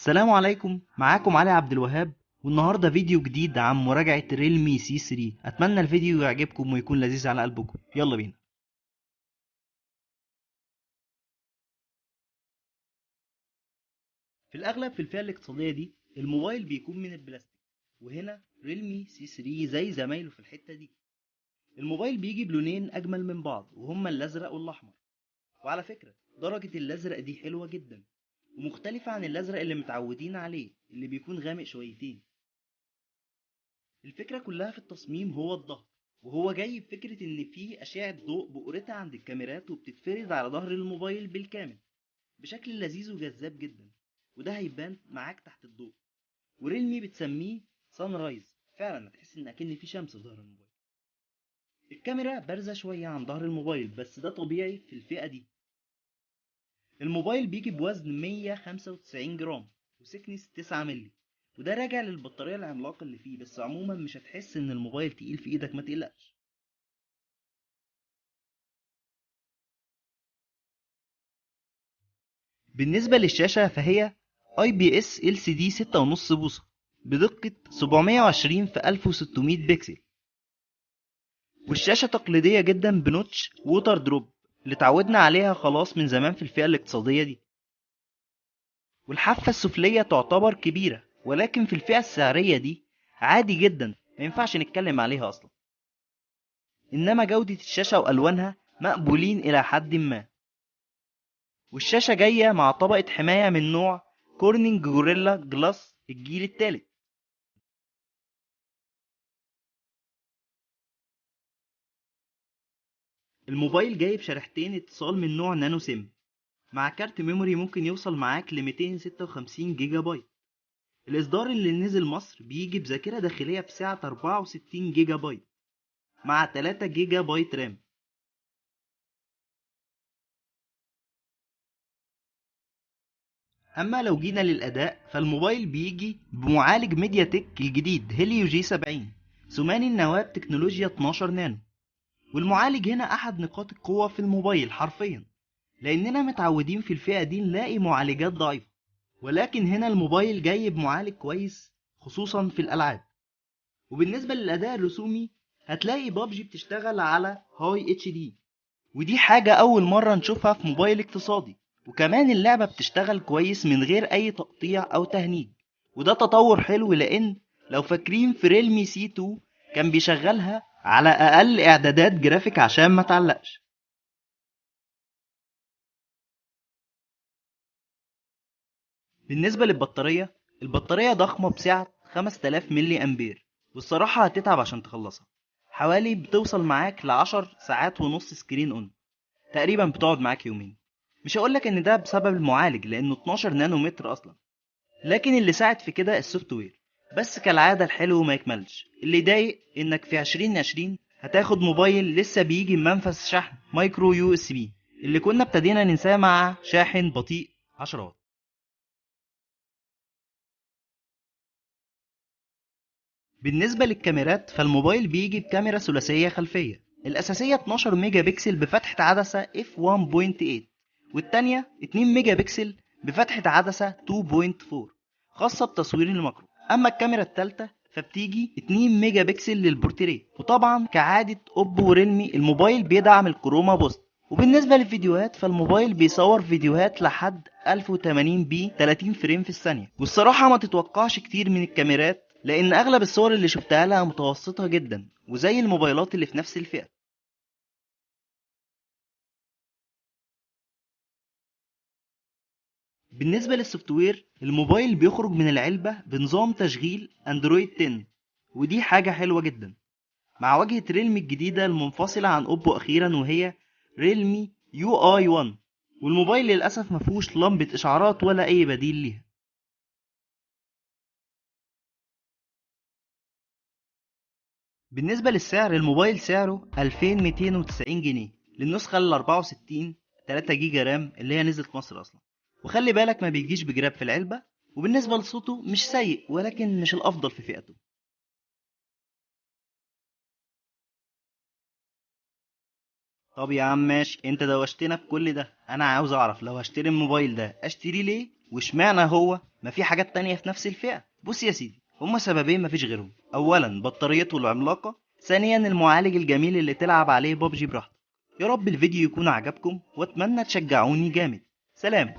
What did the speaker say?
السلام عليكم، معاكم علي عبد الوهاب، والنهارده فيديو جديد عن مراجعة Realme C3. اتمنى الفيديو يعجبكم ويكون لذيذ على قلبكم. يلا بينا. في الاغلب في الفئة الاقتصادية دي الموبايل بيكون من البلاستيك، وهنا Realme C3 زي زمايله في الحتة دي. الموبايل بيجي بلونين اجمل من بعض، وهما الازرق والاحمر. وعلى فكرة درجة الازرق دي حلوة جدا ومختلفة عن الازرق اللي متعودين عليه اللي بيكون غامق شويتين. الفكرة كلها في التصميم هو الظهر، وهو جاي بفكرة ان فيه اشعة ضوء بقرتها عند الكاميرات وبتتفرد على ظهر الموبايل بالكامل بشكل لذيذ وجذاب جدا، وده هيبان معاك تحت الضوء. و Realme بتسميه sunrise، فعلا هتحس ان اكن في شمس في ظهر الموبايل. الكاميرا بارزة شوية عن ظهر الموبايل، بس ده طبيعي في الفئة دي. الموبايل بيجي بوزن 195 جرام و thickness 9 مللي، وده راجع للبطارية العملاقة اللي فيه، بس عموما مش هتحس ان الموبايل تقيل في ايدك، ما تقلقش. بالنسبة للشاشة فهي IPS LCD 6.5 بوصة بدقة 720 في 1600 بكسل، والشاشة تقليدية جدا ب notch water drop اللي اتعودنا عليها خلاص من زمان في الفئة الاقتصادية دي. والحافة السفلية تعتبر كبيرة، ولكن في الفئة السعرية دي عادي جدا، ما ينفعش نتكلم عليها أصلا. إنما جودة الشاشة وألوانها مقبولين إلى حد ما. والشاشة جاية مع طبقة حماية من نوع Corning Gorilla Glass الجيل الثالث. الموبايل جايب شريحتين اتصال من نوع nano SIM مع كارت memory ممكن يوصل معاك ل 256 جيجا بايت. الإصدار اللي نزل مصر بيجي بذاكرة داخلية بسعة 64 جيجا بايت مع 3 جيجا بايت RAM. أما لو جينا للأداء فالموبايل بيجي بمعالج MediaTek الجديد Helio G70 ثماني النواة بتكنولوجيا 12 نانو، والمعالج هنا أحد نقاط القوة في الموبايل حرفيا، لأننا متعودين في الفئة دي نلاقي معالجات ضعيفة، ولكن هنا الموبايل جاي بمعالج كويس خصوصا في الألعاب. وبالنسبة للأداء الرسومي هتلاقي بابجي بتشتغل على high HD، ودي حاجة أول مرة نشوفها في موبايل اقتصادي. وكمان اللعبة بتشتغل كويس من غير أي تقطيع أو تهنيج، وده تطور حلو، لأن لو فاكرين في Realme C2 كان بيشغلها على أقل إعدادات جرافيك عشان ما تعلقش. بالنسبة للبطارية، البطارية ضخمة بسعة 5000 ملي أمبير، والصراحة هتتعب عشان تخلصها، حوالي بتوصل معاك ل10 ساعات ونص screen on، تقريبا بتقعد معاك يومين. مش هقولك ان ده بسبب المعالج لانه 12 نانومتر اصلا، لكن اللي ساعد في كده ال software. بس كالعادة الحلو ما يكملش، اللي ضايق انك في 2020 هتاخد موبايل لسه بيجي بمنفذ شحن micro USB اللي كنا ابتدينا ننساه مع شاحن بطيء 10 واط. بالنسبة للكاميرات فالموبايل بيجي بكاميرا ثلاثية خلفية، الأساسية 12 ميجا بكسل بفتحة عدسة f1.8، والتانية 2 ميجا بكسل بفتحة عدسة 2.4 خاصة بتصوير ال macro. أما الكاميرا التالتة فبتيجي 2 ميجا بكسل للبورتريه. وطبعا كعادة Oppo و Realme الموبايل بيدعم ال chroma boost. وبالنسبة للفيديوهات فالموبايل بيصور فيديوهات لحد 1080 p 30 frame في الثانية، والصراحة ما تتوقعش كتير من الكاميرات لأن أغلب الصور اللي شفتها لها متوسطة جدا وزي الموبايلات اللي في نفس الفئة. بالنسبة لل software الموبايل بيخرج من العلبة بنظام تشغيل Android 10، ودي حاجة حلوة جدا مع واجهة Realme الجديدة المنفصلة عن Oppo أخيرا وهي Realme UI 1. والموبايل للأسف مفهوش لمبة إشعارات ولا أي بديل ليها. بالنسبة للسعر الموبايل سعره 2290 جنيه للنسخة ال 64 3 جيجا RAM اللي هي نزلت مصر أصلا، وخلي بالك ما بيجيش بجراب في العلبة. وبالنسبة لصوته مش سيء ولكن مش الأفضل في فئته. طب يا عم ماشي، انت دوشتنا بكل ده، انا عاوز اعرف لو هشتري الموبايل ده اشتري ليه؟ واشمعنى هو؟ ما في حاجات تانية في نفس الفئة. بص يا سيدي، هما سببين مفيش غيرهم. اولا بطاريته العملاقة، ثانيا المعالج الجميل اللي تلعب عليه بابجي براحتك. يا رب الفيديو يكون عجبكم، واتمنى تشجعوني جامد. سلام.